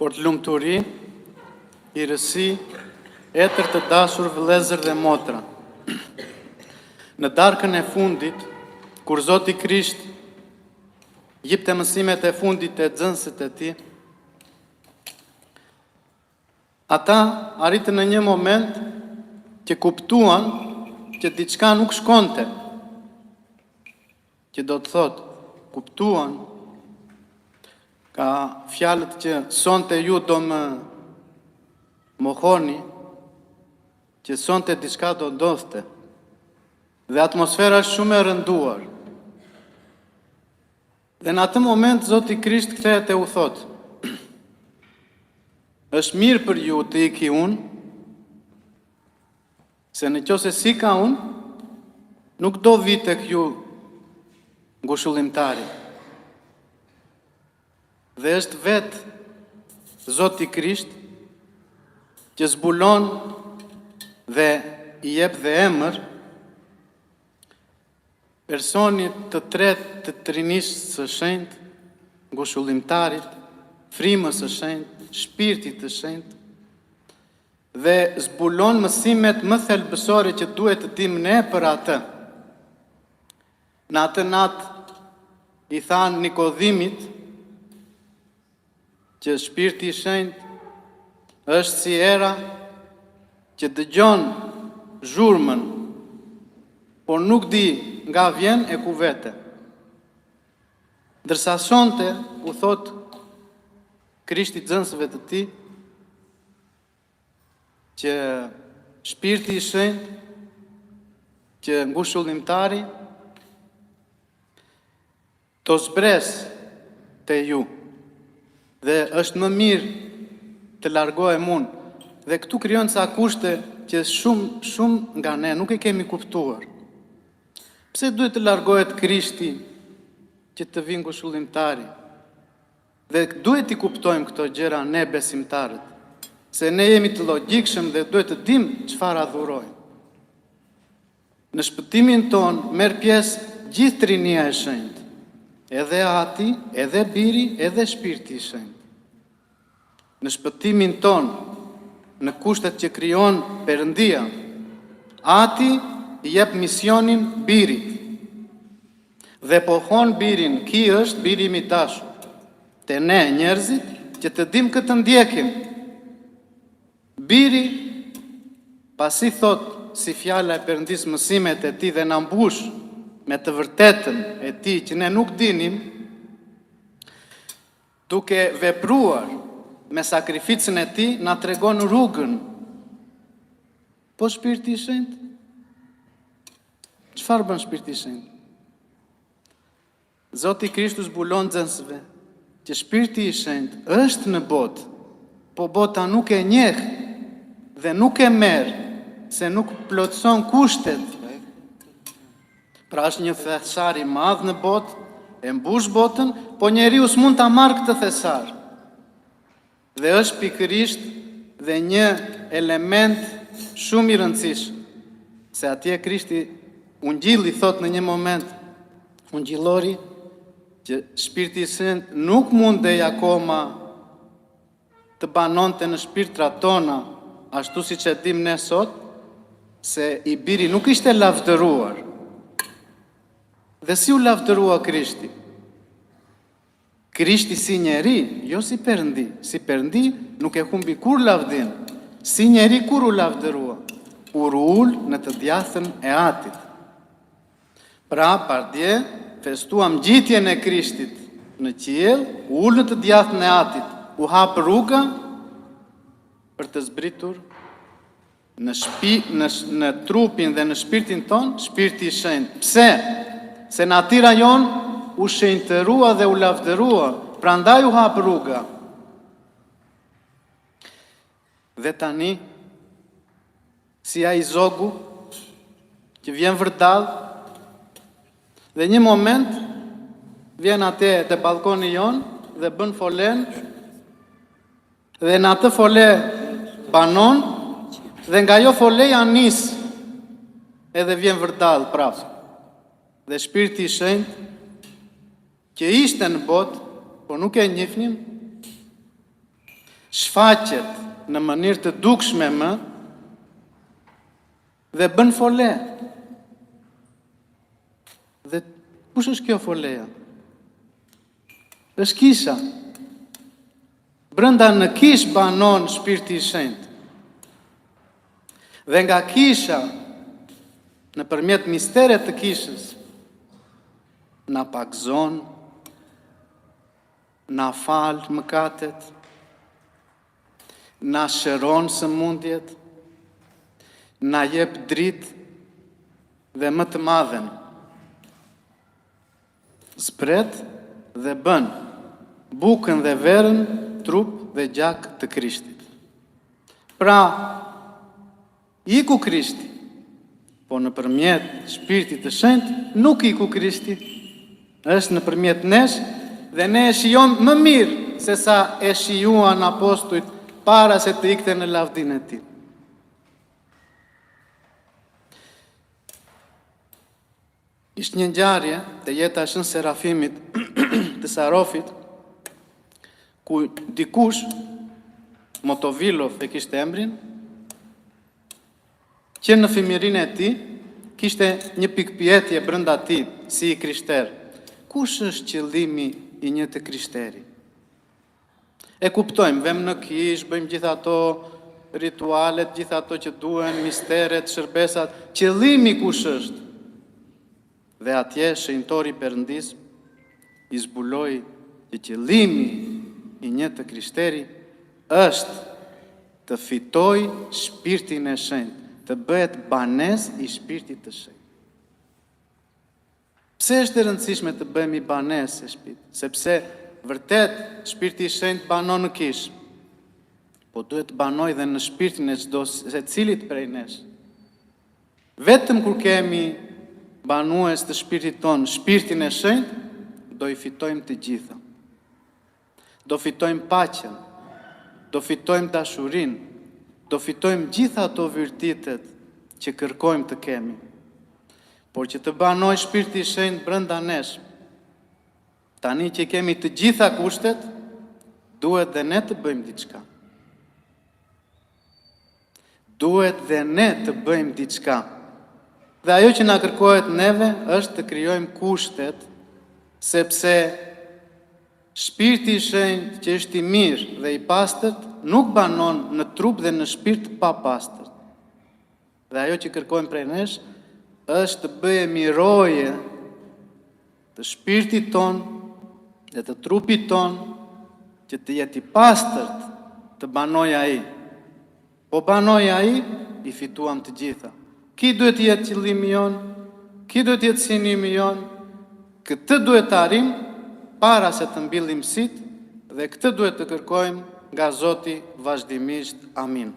Fortlumturi, hirësi, etër të dashur vëllezër dhe motra. Në darkën e fundit, kur Zoti Krisht jipte mësimet e fundit te nxënësit e tij, ata arritën në një moment që kuptuan që diçka nuk shkonte, që do të thotë, kuptuan ka fjalët që sonte ju do më mohoni, që sonte diçka do ndodhte. Dhe atmosfera është shumë e rënduar. Dhe në atë moment Zoti Krisht kthehet e u thotë: Është mirë për ju të iki unë, Se në qoftë se s'ika unë, nuk do vijë tek ju ngushëllimtari. Dhe është vetë Zoti Krisht që zbulon dhe i jep dhe emër personit të tretë të Trinisë së Shenjtë, ngushëllimtarit, Frymës së Shenjtë, Shpirtit të Shenjtë, dhe zbulon mësimet më thelbësore që duhet të dimë ne për atë. Në atë natë i thanë Nikodhimit që Shpirti i Shenjtë është si era që dëgjon zhurmën, por nuk di nga vjen e ku vete. Ndërsa sonte u thotë Krishti nxënësve të tij, që Shpirti i Shenjtë, që ngushëllimtari, do zbresë te ju dhe është më mirë të largohem unë. Dhe këtu krijon ca kushte që shumë, shumë nga ne nuk e kemi kuptuar. Pse duhet të largohet Krishti që të vijë ngushëllimtari? Dhe duhet t'i kuptojmë këto gjëra ne besimtarët, se ne jemi të logjikshëm dhe duhet të dimë çfarë adhurojmë. Në shpëtimin tonë merr pjesë gjithë Trinia e Shenjtë, edhe Ati, edhe Biri, edhe Shpirti i Shenjtë. Në shpëtimin tonë, në kushtet që krijon Perëndia, Ati i jep misionin Birit. Dhe pohon Birin, Ky është Biri im i dashur. Te ne, njerëzit, që të dimë kë të ndjekim. Biri, pasi thotë si fjala e Perëndisë mësimet e tij dhe na mbush me të vërtetën e tij që ne nuk dinim, duke vepruar me sakrificën e tij, na tregon rrugën. Po Shpirti i Shenjtë? Çfarë bën Shpirti i Shenjtë? Zoti Krisht u zbulon nxënësve që Shpirti i Shenjtë është në botë, po bota nuk e njeh dhe nuk e merr se nuk plotëson kushtet. Pra është një thesar i madh në botë, e mbush botën, po njeriu s'mund ta marrë këtë thesar. Dhe është pikërisht dhe një element shumë i rëndësishëm, se atje Krishti Ungjilli thotë në një moment ungjillori që Shpirti i Shenjtë nuk mundej akoma të banonte në shpirtrat tona, ashtu siç e dimë ne sot, se i biri nuk ishte lavdëruar. Dhe si u lavdërua Krishti? Krishti si njeri, jo si Perëndi. Si Perëndi nuk e humbi kurrë lavdinë. Si njeri kur u lavdërua, u ul në të djathtën e Atit. Pra, pardje, festuam ngjitjen e Krishtit në qiell, u ul në të djathtën e Atit, u hap rruga për të zbritur Në shpi, në, në trupin dhe në shpirtin tonë, shpirti i shenjtë. Pse? Se natyra jonë u shenjtërua dhe u lavdërua, prandaj u hap rruga. Dhe tani, si ai zogu, që vjen vërdallë, dhe një moment, vjen atje te ballkoni jonë dhe bën folenë, Dhe në atë fole banon dhe nga ajo fole ia nis edhe vjen vërdallë prapë. Dhe shpirti i shenjtë që ishte në botë, por nuk e njihnim, Shfaqet në mënyrë të dukshme më dhe bën fole. Dhe kush është kjo foleja? Është kisha. Brenda në kishë banon Shpirti i Shenjtë. Dhe nga kisha, nëpërmjet misteret të kishës, na pagëzon, na fal mëkatet, na shëron sëmundjet, na jep dritë dhe më të madhen. Zbret dhe bën bukën dhe verën trup dhe gjak të Krishtit. Pra, iku Krishti, po nëpërmjet Shpirtit të Shenjtë nuk iku Krishti. Është nëpërmjet nesh dhe ne e shijojmë më mirë se sa e shijuan apostujt para se të ikte në lavdinë e tij. Ishte një ngjarje te jeta e Shën Serafimit të Sarofit, ku dikush, Motovilov e kishte emrin, që në fëmijërinë e tij kishte një pikëpyetje brenda tij si i krishterë. Kush është qëllimi i një të krishteri? E kuptojmë, vemë në kishë, bëjmë gjithë ato ritualet, gjithë ato që duhen, misteret, shërbesat, qëllimi kush është? Dhe atje shenjtori i Perëndisë i zbuloi që qëllimi i një të krishteri është të fitojë shpirtin e shenjtë, të bëhet banesë i shpirtit të shenjtë. Pse është e rëndësishme të bëhemi banesë e Shpirtit? Sepse vërtet Shpirti i Shenjtë banon në kishë. Po duhet të banojë dhe në shpirtin e çdo secilit prej nesh. Vetëm kur kemi banues të shpirtit tonë, shpirtin e shenjtë, do i fitojmë të gjitha. Do fitojmë paqen, do fitojmë dashurinë, do fitojmë gjitha ato virtytet që kërkojmë të kemi. Por që të banojë Shpirti i Shenjtë brenda nesh, tani që kemi të gjitha kushtet, duhet dhe ne të bëjmë diçka. Duhet dhe ne të bëjmë diçka. Dhe ajo që na kërkohet neve është të krijojmë kushtet, sepse Shpirti i Shenjtë që është i mirë dhe i pastërt nuk banon në trup dhe në shpirt të papastërt. Dhe ajo që kërkojmë prej nesh është të bëhemi roje të shpirtit tonë dhe të trupit tonë që të jetë i pastërt të banojë ai. Po banoi ai, i fituam të gjitha. Ky duhet të jetë qëllimi jonë, ky duhet të jetë synimi jonë, këtë duhet të arrijmë para se të mbyllim sytë dhe këtë duhet të kërkojmë nga Zoti vazhdimisht. Amin.